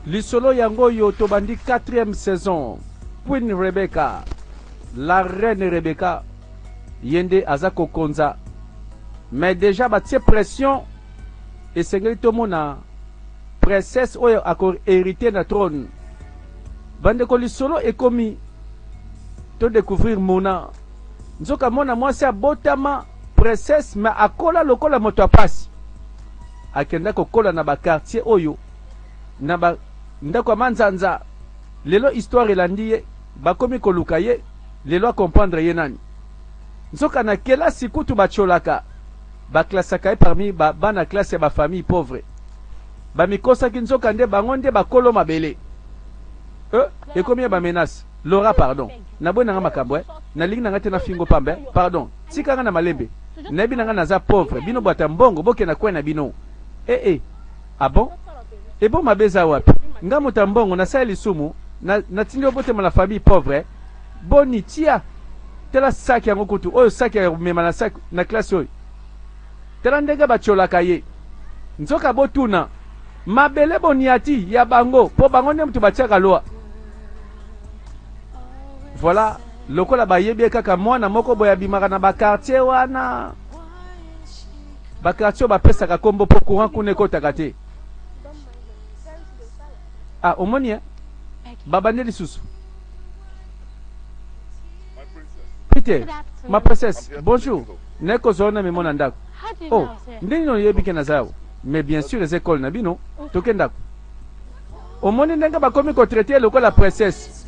Lisolo yango oyo tobandi quatrième saison. Queen Rebecca, la reine Rebecca, ye nde aza kokonza. Mais dejà batie pression, esengeli tomona princesse oyo ako heriter na trône. Bandeko lisolo ekomi to decouvrir Mona. Nzoka mwana mwasi abotama princesse mais akola lokola moto ya pasi. Akenda kokola na ba quartier oyo na ba ndako ya manzanza. Lelo histoire elandi ye, bakomi koluka ye, lelo a comprendre ye nani. Nzoka na kelasi kutu batshiolaka, ba classaka ye parmi ba bana classe ya ba famille pauvre. Bamikosaki nzoka nde bango nde bakolo mabele. Euh ekomi ya ba menaces. Laura pardon, naboyi na nga makambo eh, nalingi na nga te nafingo pamba eh, pardon tika nga na malembe. Nayebi na nga naza pauvre, bino bwata mbongo bokende na coin na bino. Eh eh ah bon? Ebo mabe eza wapi? Nga moto ya mbongo nasali lisumu? Na natindi yo obotama na famille pauvre? Boni tia tala sac yango kutu oyo sac ya komema na sac na classe oyo tala ndenge ba tshiolaka ye nzoka botuna mabele boniati ya bango po bango nde mutu batiaka loi voilà lokola bayebi ye kaka mwana moko boye abimaka na ba quartier wana ba quartier oyo bapesaka kombo po courant kuna ekotaka te ah omoni eh babandi lisusu Peter, ma princesse, bonjour. Naye kozwa yo na memo na ndako. Oh, ndenge nini oyebi ke naza awa? Mais bien sûr eza ecole na bino. Toke ndako. Omoni ndenge bakomi ko traiter ye lokola princesse.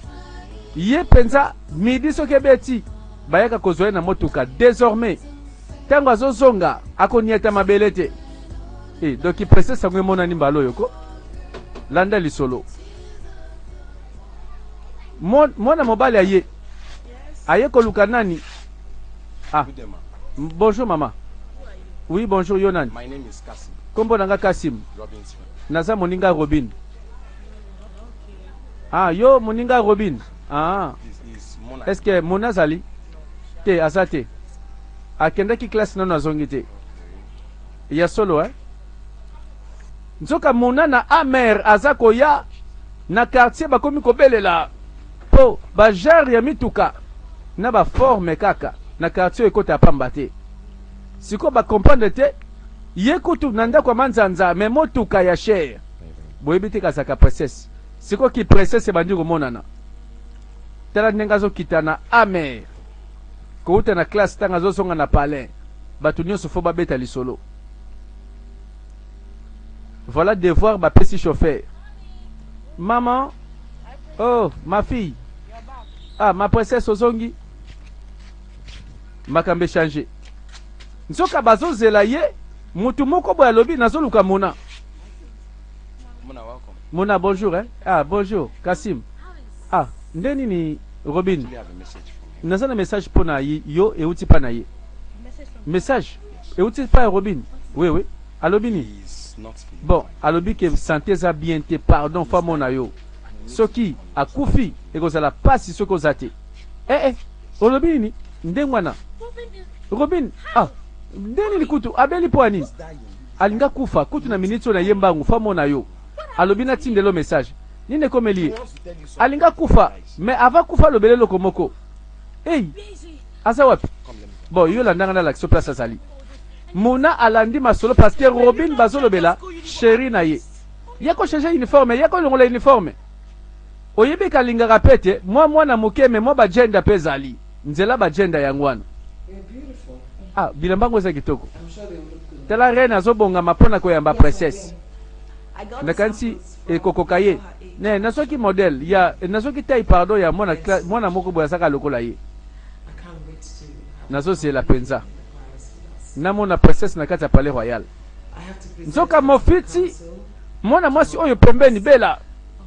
Ye penza midi soki ebeti bayaka kozwa ye na motuka. Désormais tango azozonga akoniata mabele te. Eh, donc princesse yango emonani mbala oyo ko. Landa lisolo. Mwana mobali aye aye koluka nani? Ah. Bonjour mama. Oui, bonjour yo nani? My name is Kasim. Kombo na nga Kasim. Robin's friend. Naza moninga Robin. Ah, yo moninga Robin. Ah. Is, is Mona. Est-ce que Mona azali? Te, aza te. Akendaki classe nano azongi te. Ya solo hein? Nzoka Mona na Amer aza koya na quartier bakomi kobelela po ba genre ya mituka na ba forme kaka na quartier oyo ekota pamba te. Sikoyo ba comprendre te ye kutu na ndako ya manzanza mais motuka ya cher. Boyebi te kazaka princesse. Sikoyo ki princesse ebandi komonana. Tala ndenge azokita na Amer kowuta na classe tanga azozonga na palais bato nyonso fo babeta lisolo. Voilà devoir bapesi chauffeur. Maman, oh ma fille, ah ma princesse ozongi, makambo echange. Nzoka bazozela ye mutu moko boye alobi nazoluka Mona. Mona, welcome. Mona bonjour hein? Ah bonjour Kasim. Ah nde nini Robin? Actually, I have a message from him. Naza na message mpo na yo euti pa na ye. Message euti pa ya Robin? Oui oui. Alobi nini? He is not feeling Bon, fine. alobi ke sante eza bien te, pardon faut amona yo. Soki akufi ekozala pasi soki oza te. Eh eh, olobi nini? Ndenge wana. Robin, ah, ndenge nini kutu abeli mpo ya nini? Alingi akufa kutu na minute oyo na ye mbangu faut amona yo. Alobi natindela yo message. Nini ekomeli ye? He wants to tell you something. Alingi akufa, mais avant akufa alobela eloko moko. Hey, aza wapi? Come, let me Bon, yo landanga nalakisa yo place azali. Mona alandi masolo parce que Robin bazolobela chérie na ye. Ye ko changer uniforme, ye ko longola uniforme. Oyebi kalingaka pe te, mwa mwana moke mais mwa ba gender pe ezali. Nzela ba gender yango wana. Ah, bilamba yango eza kitoko. Tala reine azobongama mpo na koyamba princesse. Nakanisi ekokoka ye. Ne, nazwaki modèle ya nazwaki taille pardon ya mwana mwana moko boye azaka lokola ye. Nazozela penza namona princesse na kati ya palais royal. Nzoka mofiti mwana mwasi oyo pembeni Bella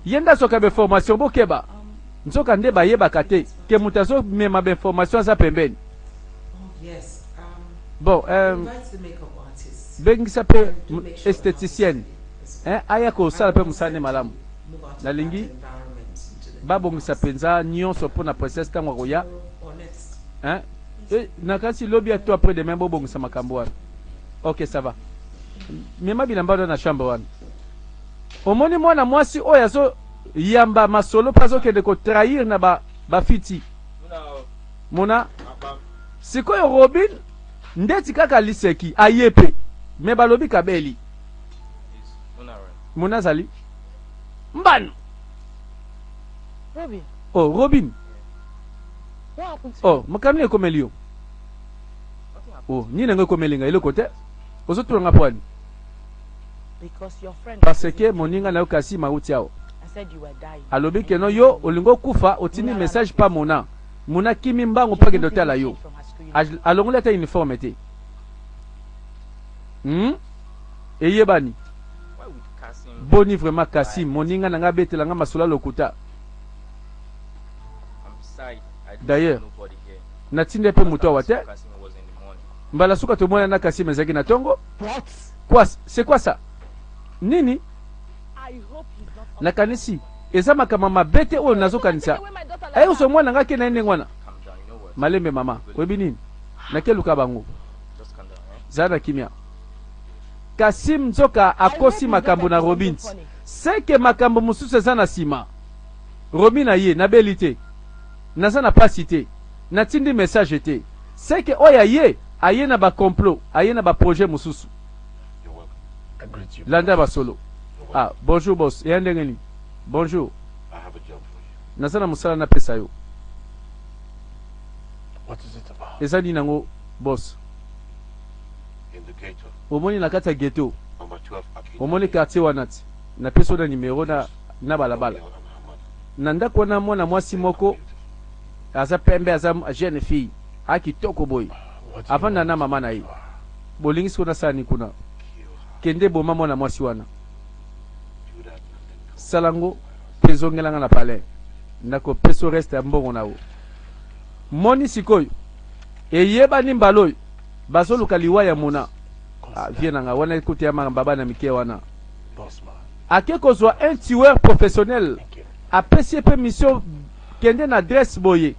ye nde azwaka ba information bokeba. Nzoka nde bayebaka te ke moto azomema ba information aza pembeni. Bon, bengisa pe estheticienne hein, aya kosala pe mosala nde malamu. Nalingi babongisa penza nyonso mpo na princesse ntango akoya hein. E, nakanisi lobi to après demain bobongisa makambo wana. Ok, ça va. Mema bilamba wana na chambre wana. Omoni mwana mwasi oyo azo yamba masolo mpe azokende ko trahir na ba bafiti. Mona sikoyo Robin ndeti kaka liseki aye pe mais balobi kabeli. Mona azali mbano. Robin. Oh Robin. Oh makambo nini ekomeli yo? Oh nini yango ekomeli ngai eloko te. Ozotuna nga mpo nini? Parce que moninga na yo Kasim awuti awa. Alobi que non yo olingi okufa otindi message pa Mona. Mona akimi mbangu mpo akende otala yo. Alongoli ata uniforme te. Hum? Eyebani. Boni vraiment Kasim moninga na nga abetela nga masolo ya lokuta. D'ailleurs natindi ye mpe moto awa te. Mbala suka tomonana na Kasim ezalaki na tongo. Quoi? C'est quoi ça? Nini? Nakanisi eza makambo ya mabe te oyo nazokanisa. Aye kozwa mwana nga ake na ye ndenge wana. Malembe mama, oyebi nini? Nakeluka bango. Zala na kimia. Kasim nzoka akosi makambo na Robins. Seke makambo mosusu eza na sima. Robin aye, nabeli te. Naza na pasi te. Natindi message te. Seke oyo aye, aye na ba complot, aye na ba projet mosusu. Landa ba solo. Ah, bonjour boss. Eya ndenge nini? Bonjour. Naza na mosala napesa yo. Eza nini yango boss? Omoni na kati ya ghetto. Omoni quartier wana ti. Napesi yo na numero na na balabala. Na ndako wana mwana mwasi moko aza pembe aza jeune fille. A kitoko boye. Avanda na mama na ye. Bolingi sikoyo nasala nini kuna? Kende boma mwana mwasi wana. Sala ngo pe zongela nga na palais. Nako peso reste ya mbongo na yo. Moni sikoyo eyebani mbala oyo bazoluka liwa ya Mona. Ah, vie na nga wana ekuti ya mamba bana mike wana. Ake kozwa un tueur professionnel apesi ye pe mission kende na adresse boye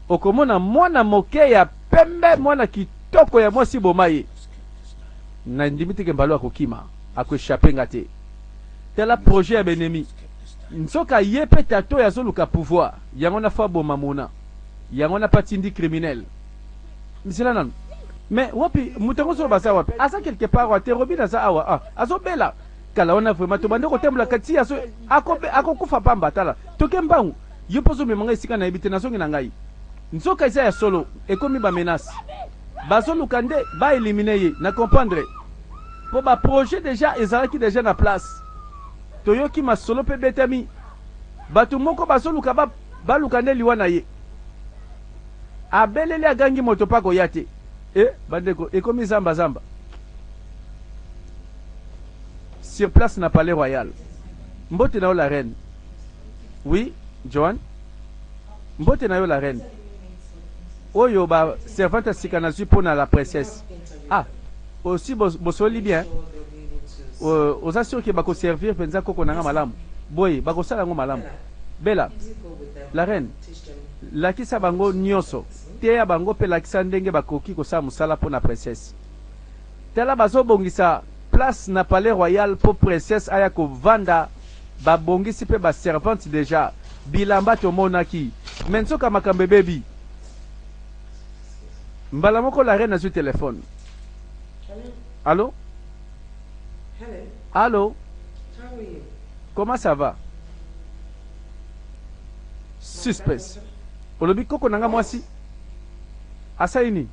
okomona mwana moke ya pembe mwana kitoko ya mwasi boma ye. Na ndimi te ke mbala oyo akokima ako echapper nga te. Tala projet ya b'ennemi. Nzoka ye pe tata oyo azoluka pouvoir yango wana faut aboma Mona. Yango wana pe atindi criminel. Zela nanu. Mais wapi moto yango solo baza wapi? Aza quelque part awa te Robin aza awa ah azobela. Kala wana vraiment tobandi kotambola kati azo akobe akokufa pamba tala toke mbangu. Yo pe ozomema ngai esika nayebi te nazongi na ngai. Nzoka eza ya solo ekomi ba menace. Bazoluka nde ba eliminer ye na comprendre. Po ba projet dejà ezalaki dejà na place. Toyoki masolo pe ebetami. Batu moko bazoluka ba baluka nde liwa na ye. Abeleli agangi moto pe akoya te. Eh bandeko ekomi zamba zamba. Sur place na palais royal. Mbote na yo la reine. Oui, Joan. Mbote na yo la reine. Oyo ba servante ya sika nazui pona la princesse. Ah, osi bosololi bien? Euh, oza sûr que bako servir penza koko na nga malamu? Boye, bakosala yango malamu. Bella, la reine, lakisa bango nioso. Teya bango pe lakisa ndenge bakoki kosala musala pona princesse. Tala bazo bongisa place na palais royal po princesse aya kovanda ba bongisi pe ba servante dejà bilamba tomonaki mais nzoka makambo ebebi mbala moko la reine azui telephone allo allo comment ça va suspense olobi koko na nga mwasi asali nini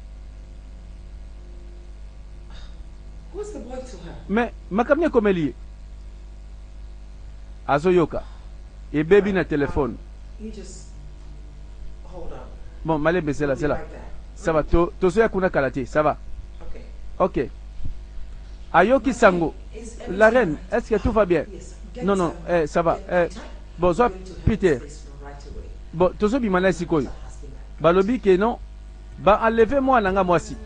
Mais makambo nini ekomeli ye? Azoyoka ebebi na telephone. Bon malembe zela zela. Ça va to tozoya kuna kala te ça va. Ok. Ayoki sango. La reine, est-ce que tout va bien? Non non, eh, ça va. Eh, bon zwa Peter. Bon tozobima na ye sikoyo. Balobi ke non Ba enlever mwana nga mwasi.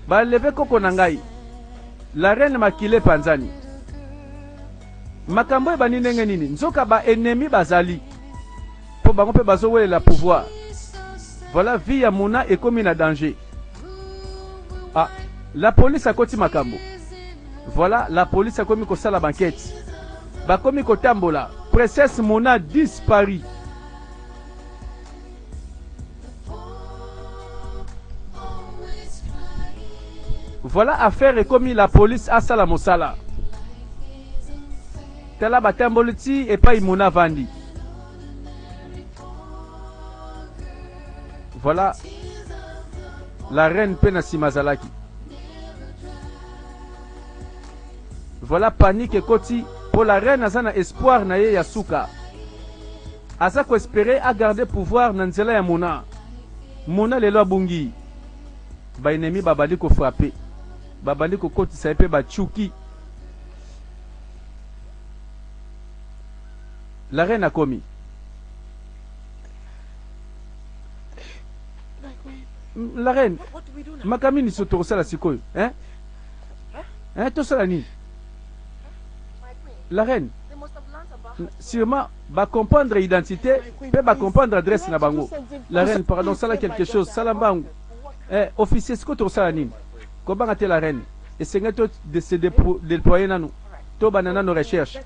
Ba enlever koko na ngai. La reine makila epanzani. Makambo ebandi ndenge nini? Nzoka ba ennemis bazali. Po bango pe bazo welela pouvoir. Voilà vie ya Muna ekomi na danger. Ah, la police akoti makambo. Voilà la police akomi kosala ba enquete. Bakomi kotambola. Princesse Mona disparu. Voilà affaire ekomi la police asala mosala. Tala batamboli ti epai Mona avandi. Voilà la reine mpe na nsima azalaki. Voilà panique ekoti mpo la reine aza na espoir na ye ya suka. Aza ko esperer a garder pouvoir na nzela ya Mona. Mona lelo abungi. Ba ennemis babandi ko frapper. Babandi kokotisa ye mpe ba tshuki. La reine akomi. La reine, makambo nini so tokosala sikoyo? Hein? Hein, tosala nini? La reine, sûrement ba comprendre identité pe ba comprendre adresse na bango. La reine, pardon, sala quelque chose, sala mbangu. Eh, officier, sikoyo tokosala nini? Kobanga te la reine. Esengeli to de se déployer nanu. Tobanda nanu recherche.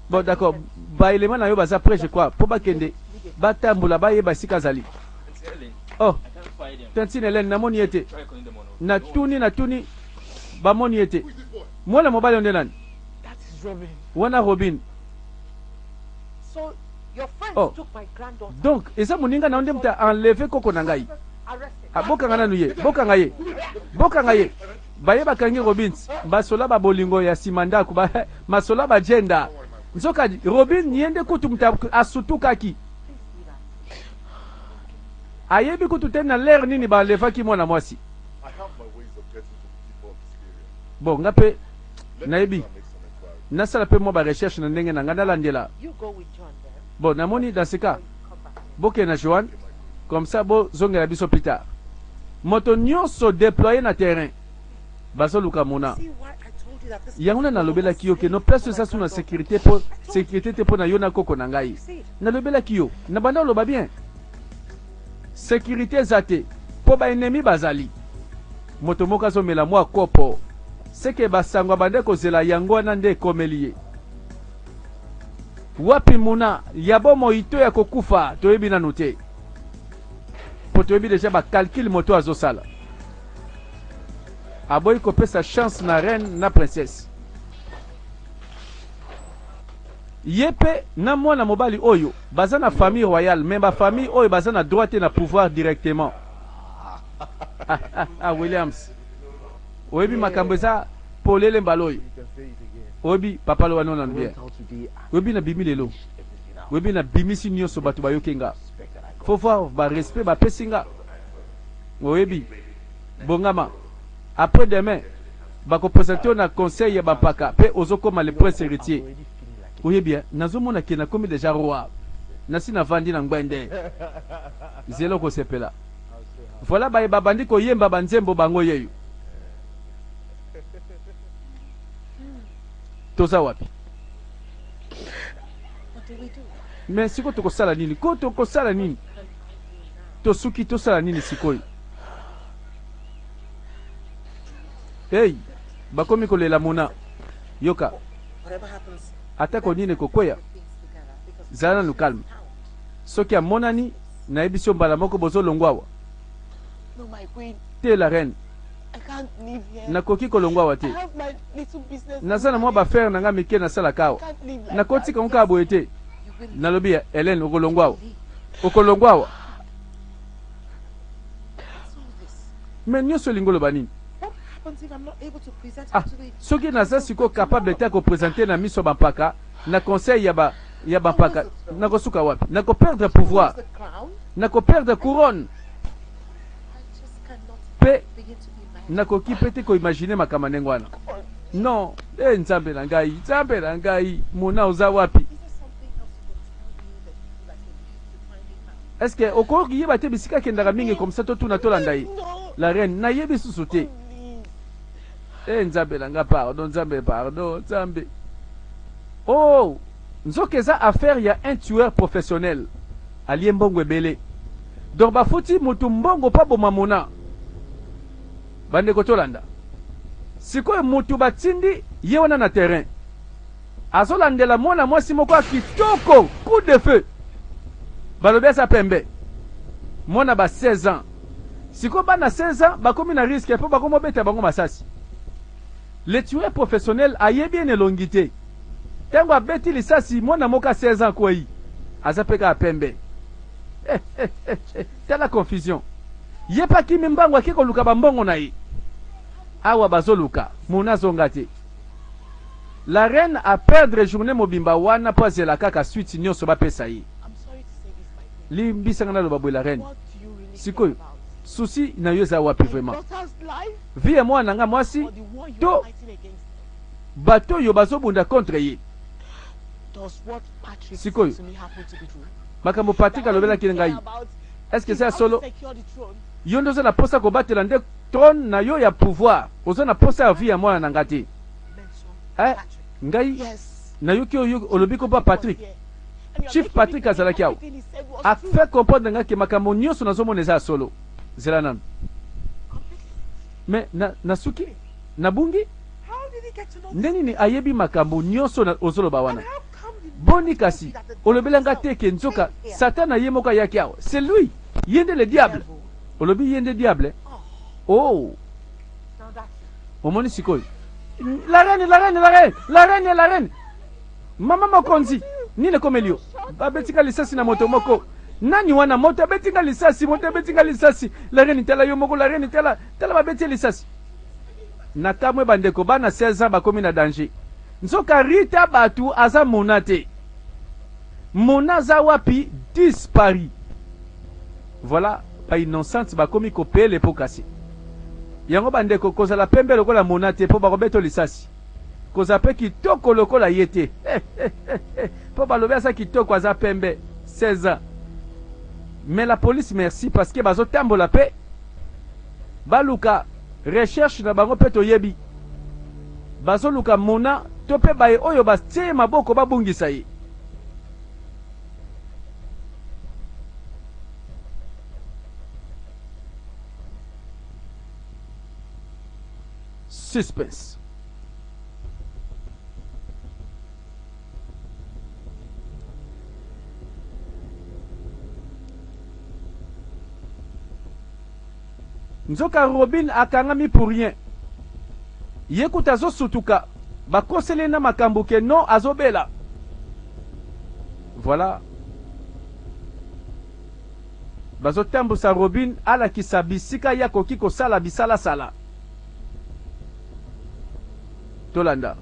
Bon, d'accord. Ba éléments na yo baza prêt, je crois. Po bakende batambola bayeba esika azali. Oh, tantine Hélène, namoni ye te. Natuni, natuni, bamoni ye te. Mwana mobali oyo nde nani? Wana Robin. Oh, donc eza moninga na yo nde moto a enlever koko na ngai. Ah, bokanga nanu ye, bokanga ye, bokanga ye. Baye bakangi Robins, basola ba bolingo ya sima ndako, ba masola ba jenda. Nzoka Robin ye nde kutu moto asutukaki. Ayebi kutu te na l'heure nini ba enlevaki mwana mwasi. Bon, nga pe nayebi nasala pe mwa ba recherche na ndenge na nga nalandela. Bon, namoni dans ce cas bokende na Joanne comme ça bozongela biso plus tard. Moto nyonso deploye na terrain bazoluka Mona. Yango na nalobelaki yo ke no place eza su na sécurité po sécurité te mpo na yo na koko na ngai. Nalobelaki yo na banda oloba bien. Sécurité eza te mpo ba ennemi bazali. Moto moko azomela mwa kopo. Seke basango abande kozela yango wana nde ekomeli ye. Wapi Muna ya bomoi to ya kokufa toyebi nanu te. Po toyebi deja ba calcul moto azosala. Aboyi kopesa chance na reine na princesse. Ye pe na mwana mobali oyo baza na famille royale mais ba famille oyo baza na droit te na pouvoir directement. Ah, ah, ah, Williams. Oyebi makambo eza polele mbala oyo. Oyebi papa loba nona bien. Oyebi na bimi lelo. Oyebi na bimisi nyoso bato bayoki nga. Faut voir ba respect ba pesi nga. Oyebi bongama après demain bako presenter yo na conseil ya bampaka pe ozokoma le prince héritier. Oyebi hein, nazomona ke nakomi deja roi. Nasi navandi na ngwende. Zela okosepela. Voilà baye babandi koyemba ba nzembo bango yeyo. Toza wapi? Mais sikoyo tokosala nini? Ko tokosala nini? Tosuki tosala nini sikoyo? Hey, bakomi kolela Mona. Yoka. Atako nini ekokweya, zala nanu calme. Soki amonani, nayebisi yo mbala moko bozolongwa awa. Te la reine. Nakoki kolongwa awa te. Naza na mwa ba affaires na nga mike nasalaka awa. Nakotika ngo kaka boye te. Nalobi ya Hélène okolongwa awa. Okolongwa awa. Mais nyonso elingi oloba nini? Ah, soki naza sikoyo capable te ya kopresente na miso ya bampaka na conseil ya ba ya bampaka, nakosuka wapi? Nakoperdre pouvoir, nakoperdre couronne pe nakoki pe te koimagine makambo ndenge wana. Non, eh Nzambe na ngai, Nzambe na ngai, Mona oza wapi? Est-ce que okoki yeba te bisika akendaka mingi comme ça totuna tolanda ye? La reine, nayebi susu te. Eh Nzambe na nga pardon, Nzambe pardon, Nzambe. Oh, nzoka eza affaire ya un tueur professionnel. Alie mbongo ebele. Donc bafuti mutu mbongo po aboma Mona. Bandeko tolanda. Sikoyo mutu batindi ye wana na terrain. Azolandela mwana mwasi moko ya kitoko, coup de feu. Balobi aza pembe. Mwana ba 16 ans. Sikoyo bana 16 ans bakomi na risque po bakomi obeta bango masasi. Le tueur professionnel ayebi ye na elongi te. Tango abeti lisasi mwana moko ya 16 ans akweyi. Aza pe kaka pembe. Eh, eh, eh, eh, tala confusion. Ye pe akimi mbangu ake koluka ba mbongo na ye. Awa bazoluka mona azonga te. La reine a perdre journee mobimba wana po azela kaka suite nionso bapesa ye. Limbisa nga naloba boye la reine. Sikoyo souci nayo eza wapi vraiment? Vie ya mwana na nga mwasi to bato oyo bazobunda contre ye? Sikoyo makambo Patrick alobelaki ngai est-ce que eza ya solo? Yo nde oza na posa kobatela nde trone na yo ya pouvoir, oza na posa ya vie ya mwana na nga te. Eh, ngai nayoki oyo olobi kombo Patrick. Chief Patrick azalaki awa. A fait comprendre nga ke makambo nyonso nazomona eza ya solo. Zela nanu. Mais na nasuki nabungi nde nini ayebi makambo nyonso ozoloba wana? Boni kasi olobela nga te ke nzoka Satan na ye moko ayaki awa. C'est lui. Ye nde le diable. Olobi ye nde diable? Oh. Omoni sikoyo. La reine, la reine, la reine, la reine, la reine. Mama mokonzi, nini ekomeli yo? Babeti nga lisasi na moto moko. Nani wana moto abeti nga lisasi, moto abeti nga lisasi. La reine tala yo moko, la reine tala, tala babeti ye lisasi. Na kamwe bandeko bana 16 ans bakomi na danger. Nzoka Rita batu aza mona te. Mona aza wapi? Disparu. Voilà ba innocente bakomi ko payer les pots cassés. Yango ba ndeko kozala pembe lokola Mona te po bakobeto lisasi. Kozala pe kitoko lokola ye te po balobi aza kitoko aza pembe 16 ans. Mais la police merci parce que bazo tambola pe baluka recherche na bango pe toyebi. Bazoluka Mona to pe baye oyo batie ye maboko babungisa ye. Suspense. Nzoka Robin akangami pour rien. Ye kutu azosutuka bakoseli ye na makambo ke non azobela. Voilà. Bazotambusa Robin alakisa bisika ye akoki kosala bisalasala. Tolanda.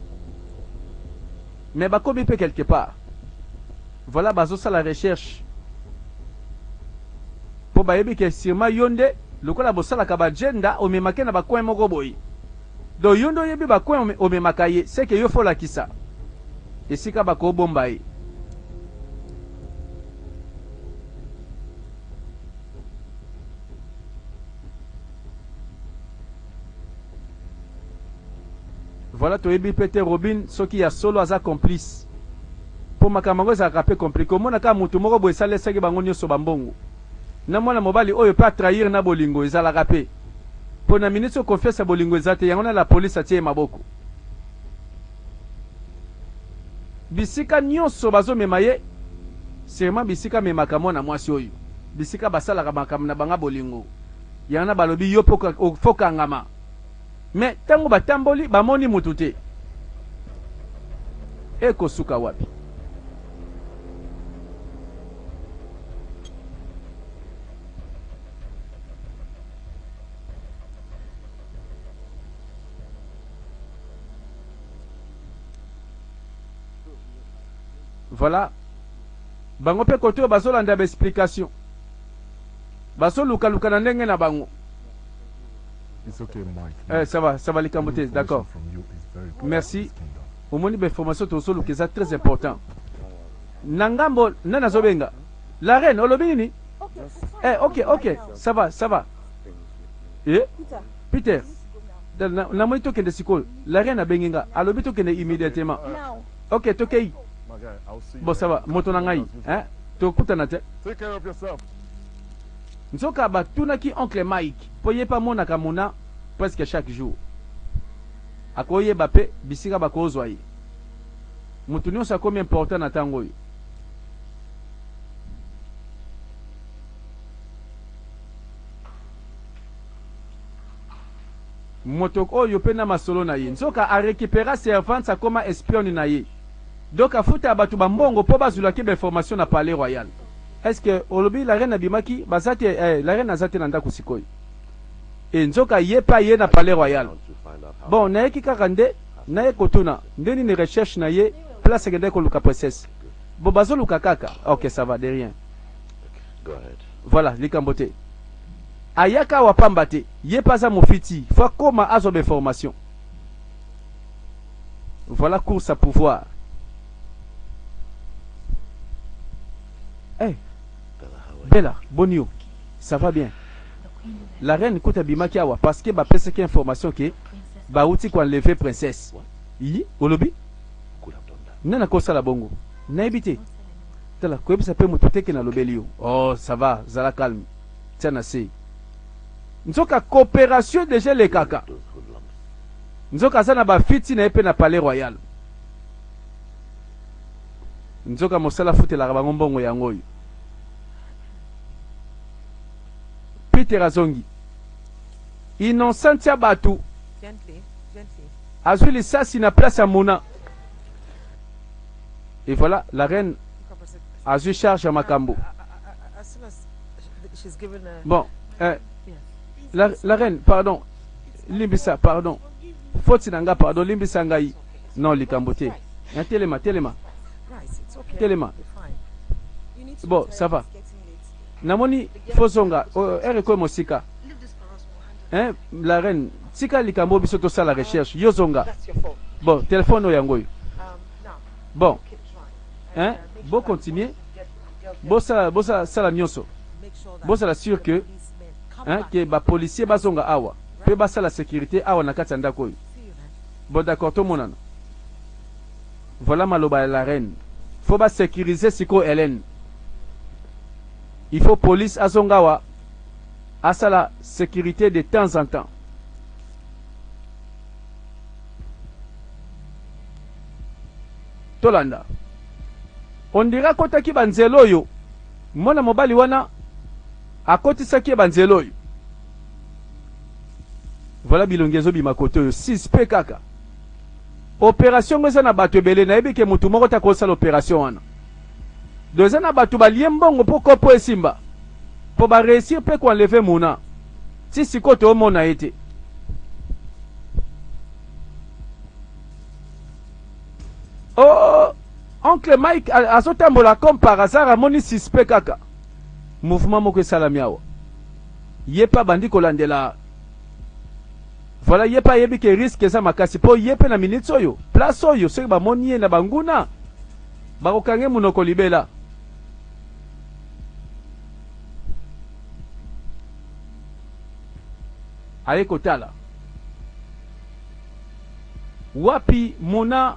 Mais bakomi pe quelque part. Voilà bazosala recherche. Po bayebi ke surement yo nde lokola bosalaka ba djenda omemake na ba coin moko boye. Donc yo nde oyebi ba coin omemaka ye ce que yo faut olakisa esika bako bomba ye. Voilà toyebi pe te Robin soki ya solo aza complice po makambo yango ezalaka pe complique omona kaka mutu moko boye esalesaki bango nioso ba mbongo na mwana mobali oyo pe a trahir na bolingo ezalaka pe po na minutes oyo confiance ya bolingo eza te yango na la police atie ye maboko bisika nioso bazo mema ye surement bisika amemaka mwana mwasi oyo bisika basalaka makambo na banga bolingo yango na balobi yo pe faut kangama Mais tango ba tamboli ba moni mutu te. Eko suka wapi? Voilà. Bango pe kote oyo bazolanda ba explication. Bazoluka luka na ndenge na bango. It's okay, Mike. Eh, ça va, ça va likambo te, d'accord. Merci. Omoni ba information tozoluka eza très important. Na ngambo nani azobenga? La reine olobi nini? Eh, ok, ok, ça va, ça va. Eh? Peter. Namoni tokende sikoyo. La reine abengi nga. Alobi tokende immédiatement. Ok, tokei. Bon, ça va. Moto na ngai, hein? Tokutana te. Take care of yourself. Nzoka ba tunaki oncle Mike po ye pe amonaka Mona presque chaque jour. Ako yeba pe bisika bako zwa ye. Moto nyonso akomi important na ntango oyo. Moto oyo pe na masolo na ye. Nzoka a recupera servante akoma espionne na ye. Donc afuta batu ba mbongo po bazulaki ba information na palais royal. Est ce que olobi la reine abimaki baza te eh la reine aza te na ndaku sikoyo eh nzoka ye pe aye na palais royal bon nayaki kaka nde naye kotuna nde nini recherche na ye place akendaki koluka princesse bon bazoluka kaka ok ça va de rien voilà likambo te ayaka awa pamba te ye pe aza mofiti faut akoma azwa ba information Voilà course à pouvoir. Hey, Bella, boni yo. Ça va bien. La reine kuta bimaki awa parce que bapesaki information ke bauti ko enlever princesse. Yi, olobi? Nani akosala bongo? Nayebi te. Tala, koyebisa pe moto te ke nalobeli yo. Oh, ça va, zala calme. Tia na se. Nzoka coopération déjà elekaka. Nzoka aza na ba fiti na ye pe na palais royal. Nzoka mosala afutelaka bango mbongo yango oyo. Peter azongi. Innocent ya batu azwi lisasi na place ya Mona. Et voilà, la reine azwi charge ya makambo. Bon, eh, la reine, pardon. Limbisa pardon faute na nga pardon limbisa ngai non likambo te hein, telema telema telema bon ça va namoni fozonga heure ekoyi mosika hein, la reine tika likambo biso tosala recherche yo zonga bon telefone oyo yango oyo bon hein, bo continuer bosala bosala sala nyonso bozala sûr que Hein que ba policiers bazonga awa pe basala securite awa na kati ya ndako oyo. Bon d'accord tomonana. Voilà maloba ya la reine. Faut ba securiser sikoyo Helène. Il faut police azonga awa asala securite de temps en temps. Tolanda. On dirait akotaki ba nzela oyo mwana mobali wana Akotisaki ye ba nzela oyo. Voilà bilongi ezo bima kote oyo suspect kaka. Operation ngo eza na batu ebele nayebi ke mutu moko te akosala operation wana. Donc eza na batu balie mbongo po kopo esimba. Po ba reussir pe ko enlever Muna. Ti sikoyo toomona ye te. Oh, oncle Mike azotambola comme par hasard amoni suspect kaka. Mouvement moko esalami awa. Ye pe abandi kolandela. Voilà ye pe ayebi ke risque eza makasi po ye pe na minutes oyo place oyo soki bamoni ye na banguna bakokanga ye munoko libela. Aye kotala wapi Mona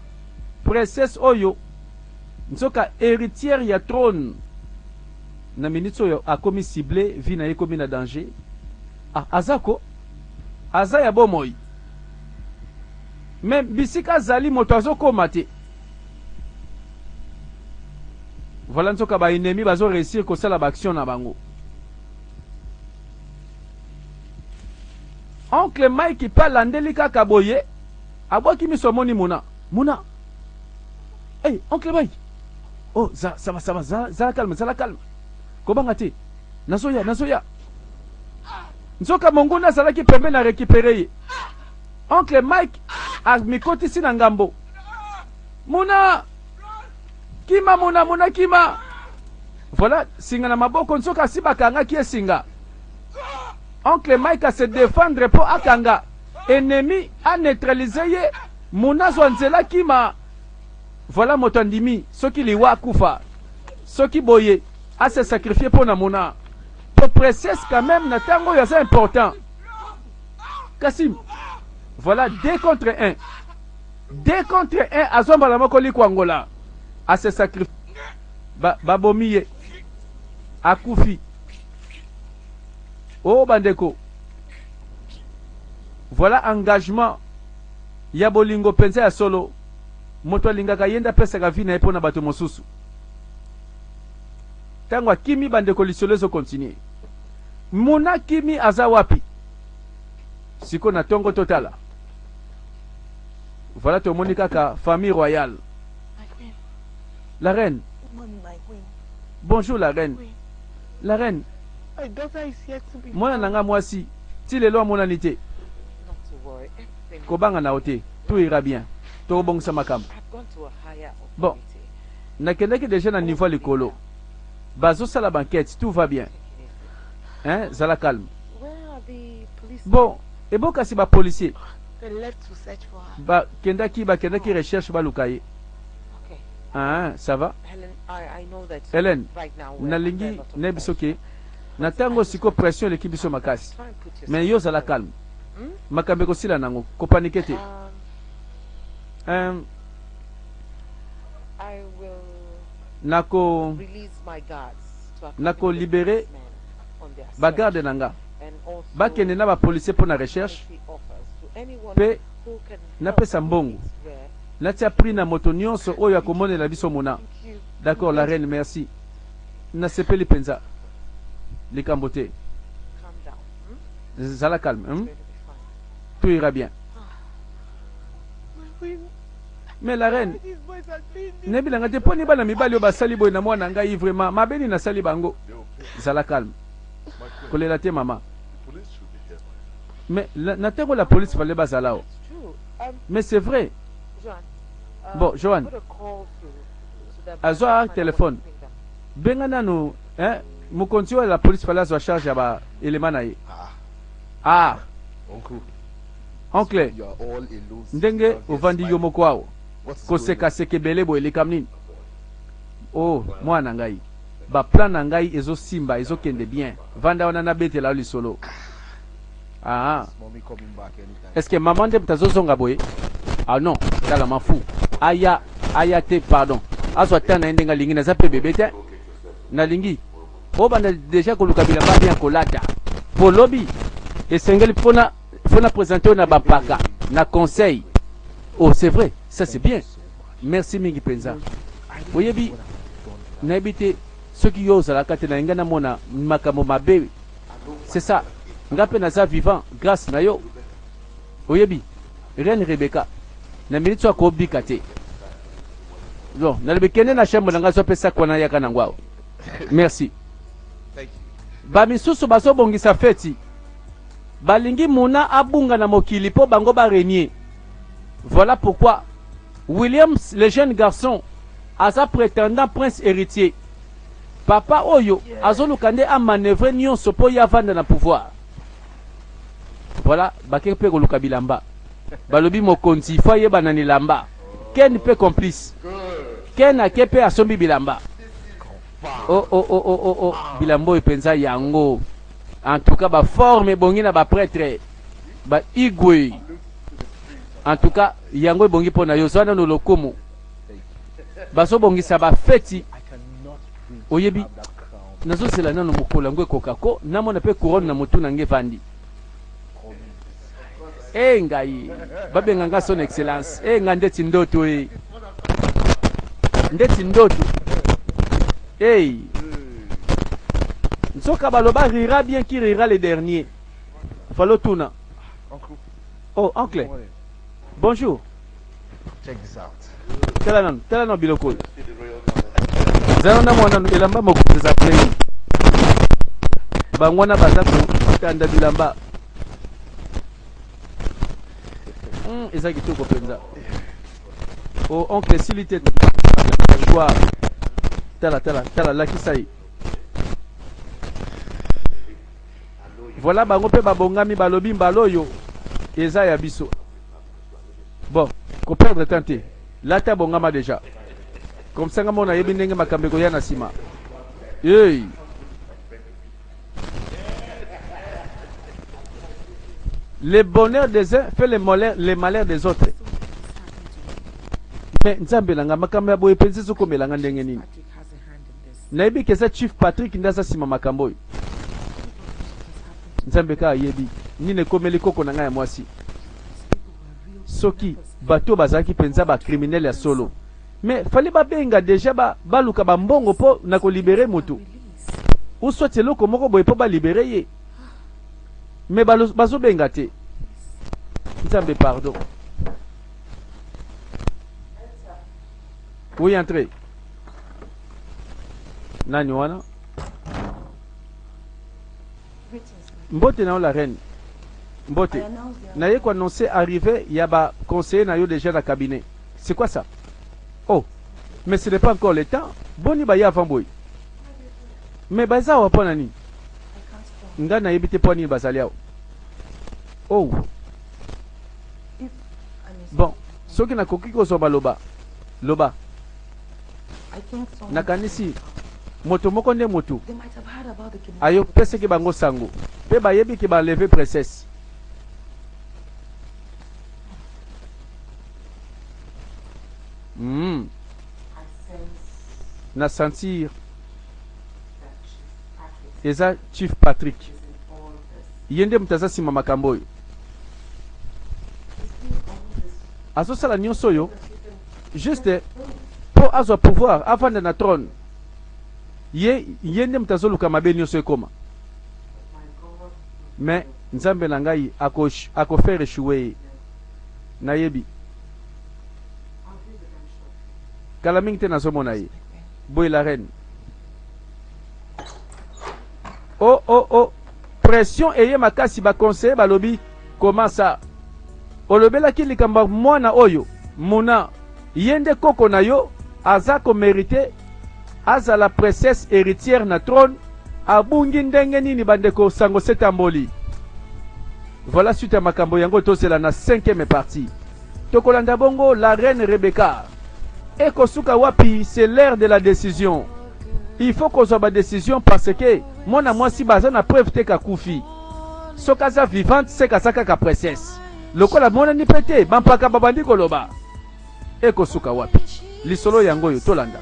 princesse oyo nzoka heritière ya trone Na minutes oyo akomi cible vie naye ekomi na danger ah aza ko aza ya bomoi mais bisika azali moto azo koma te voilà nzoka ba ennemis bazo reussir kosala ba action na bango oncle Mike pe alandeli kaka boye abwaki miso amoni Muna Muna hey, oncle Mike Oh za ça va ça va zala, zala calme zala calme kobanga te nazoya nazoya nzoka monguna azalaki pembeni na récupere ye oncle Mike amikotisi na ngambo muna kima muna muna kima voilà singa na maboko nzoka asi bakangaki ye singa oncle Mike ase défendre mpo akanga ennemi a neutraliser ye muna azwa nzela kima Voilà moto andimi soki liwa akufa soki boye a se sacrifier pona Mona po princesse quand même na tango oyo aza important kasi voilà 2 contre 1 2 contre 1 azwa mbala moko likwangola a se sacrifier ba babomi ye akufi oh bandeko voilà engagement ya bolingo penza ya solo. Moto alingaka ye nde apesaka vie na ye mpo na bato mosusu. Ntango akimi bandeko lisolo ezo continuer. Muna akimi aza wapi? Siko na tongo totala. Voilà tomoni kaka famille royale. La reine. Bonjour la reine. La reine. Mwana na nga mwasi ti lelo amonani te. Kobanga na yo te. Tout ira bien. Tokobongisa makambo. Bon, nakendaki dejà na niveau ya likolo. Bazosala ba enquête, tout va bien. Hein, zala calme. Bon, ebo kasi ba policiers bakendaki bakendaki recherche baluka ye. Ah, ça va? Helen, nalingi nayebi ke na ntango siko pression eleki biso makasi. Mais yo zala calme. Makambo ekosila nango, kopaniquer te. Nako libérer ba garde na nga bakende na bapolicier mpo na recherche mpe napesa mbongo natia prix na moto nyonso oyo akomonela biso mona. D'accord la reine, merci. Nasepeli mpenza likambo te, zala calme, Tout ira bien. Mais la reine, nayebi te mpo ni bana mibali oyo basali boye na mwana ngai, vraiment mabe nini nasali bango? Zala calme, kolela te mama. Mais na ntango la police fallait bazala o. Mais c'est vrai. Bon, Joanne, azwa téléphone, benga nanu, hein, mokonzi oyo la police fallait azwa charge ya ba élément na ye. Ah, oncle, ndenge ovandi yo moko awa kosekaseka ebele boye, likambo nini? O mwana na ngai, baplan na ngai ezosimba, ezokende bien. Vanda wana, nabetela yo lisolo. Ah, est ce que mama nde moto azozonga boye? Ah non, tala mafu aya aya te, pardon, azwa temps na ye ndenge alingi. Naza mpe bebe te, nalingi obanda déjà koluka bilamba bien kolata po lobi esengeli mpona présenter oyo na bapaka na conseil. Oh, c'est vrai, ça c'est bien, merci mingi mpenza. Oyebi, nayebi te soki yo ozalaka te, nalingi namona makambo mabe. C'est ça, nga mpe naza vivant grâce na yo. Oyebi, reine Rebecca na minute so akobika te. Bon, nalobi kende na chambre na ngai, azopesa kwana, yaka nango awa. Merci. Bamisusu bazobongisa feti, balingi muna abunga na mokili mpo bango barégner. Voilà pourquoi Williams, le jeune garçon, aza prétendant prince héritier. Papa oyo azoluka nde amanœuvrer nyonso mpo ye avanda na pouvoir. Voilà, bake mpe koluka bilamba. Balobi mokonzi fo ayebana na elamba. Ken mpe complice, Ken ake mpe asombi bilamba. Oh, oh, oh, oh, oh, oh. Bilamba oyo mpenza yango, en tout cas baforme ebongi na baprêtre baigwe. En tout cas yango ebongi mpo na yo. Zwa nano lokumu. Bazobongisa bafeti. Oyebi, nazozela nano mokolo yango ekoka ko namona mpe couronne na motu na nge evandi. E ngai babenga nga son excellence. E nga ndeti ndoto, e ndeti ndoto. Ei, nzoka baloba rira bien qui rira le dernier. Falo tuna. Oh oncle, bonjour. Check this out. Tala nanu, tala nanu biloko oyo. Zala na mwana nanu elamba mokonzi eza plei. Bango wana baza kotanda bilamba. Eza kitoko mpenza. Oh oncle, esili te kwa. Tala, tala, tala, lakisa ye. Voilà, bango mpe babongami, balobi mbala oyo eza ya biso. Bon, koperdre temps te, lata, bongama déjà. Comme ça nga mona nayebi ndenge makambo ekoya na nsima. Hey. Le bonheur des uns fait le malheur des autres. Mais nzambe na nga, makambo ya boye mpenza ezokomelanga ndenge nini? Nayebi ke eza chief Patrick nde aza nsima makambo oyo. Nzambe kaka ayebi nini ekomeli koko na ngai ya mwasi. Soki Bato oyo bazalaki mpenza ba criminels ya solo. Mais fallait babenga dejà ba baluka ba mbongo po na ko liberer mutu. Ou soit eloko moko boye po ba liberer ye. Mais bazo benga te. Nzambe pardon. Oui, entrez. Nani wana? Mbote na yo la reine. Mbote. Naye ko annoncer arrivée ya ba conseillers na yo déjà na cabinet. C'est quoi ça? Oh, mais ce n'est pas encore le temps. Boni baye avant boye. Mais baza awa mpo na nini? Nga nayebi te mpo nini bazali awa. Oh. Bon, soki nakoki kozwa maloba, loba. Nakanisi moto moko nde moto ayopesaki bango sango mpe bayebi ke ba enlever princesse. Mm. Na sentir eza Chief Patrick, ye nde moto aza nsima makambo oyo azosala nyonso oyo juste mpo azwa pouvoir avanda na trône. Ye ye nde moto azoluka mabe nyonso ekoma, mais Nzambe na ngai ako ako faire echouer ye, nayebi. Kala mingi te nazomona ye boye la reine. Oh oh oh, pression eye makasi, ba conseiller balobi comment ça olobelaki likambo ya mwana oyo Muna, ye nde koko na yo, aza ko merite azala princesse héritière na trône, abungi ndenge nini bandeko? Sango setamboli. Voilà suite ya makambo yango tozela na cinquième partie. Tokolanda bongo la reine Rebecca ekosuka wapi? C'est l'heure de la décision. Il faut kozwa ba décision parce que mwana mwasi baza na preuve te kakufi. Soki aza vivante seke aza kaka princesse. Lokola monani mpe te, bampaka babandi koloba. Ekosuka wapi? Lisolo yango oyo tolanda.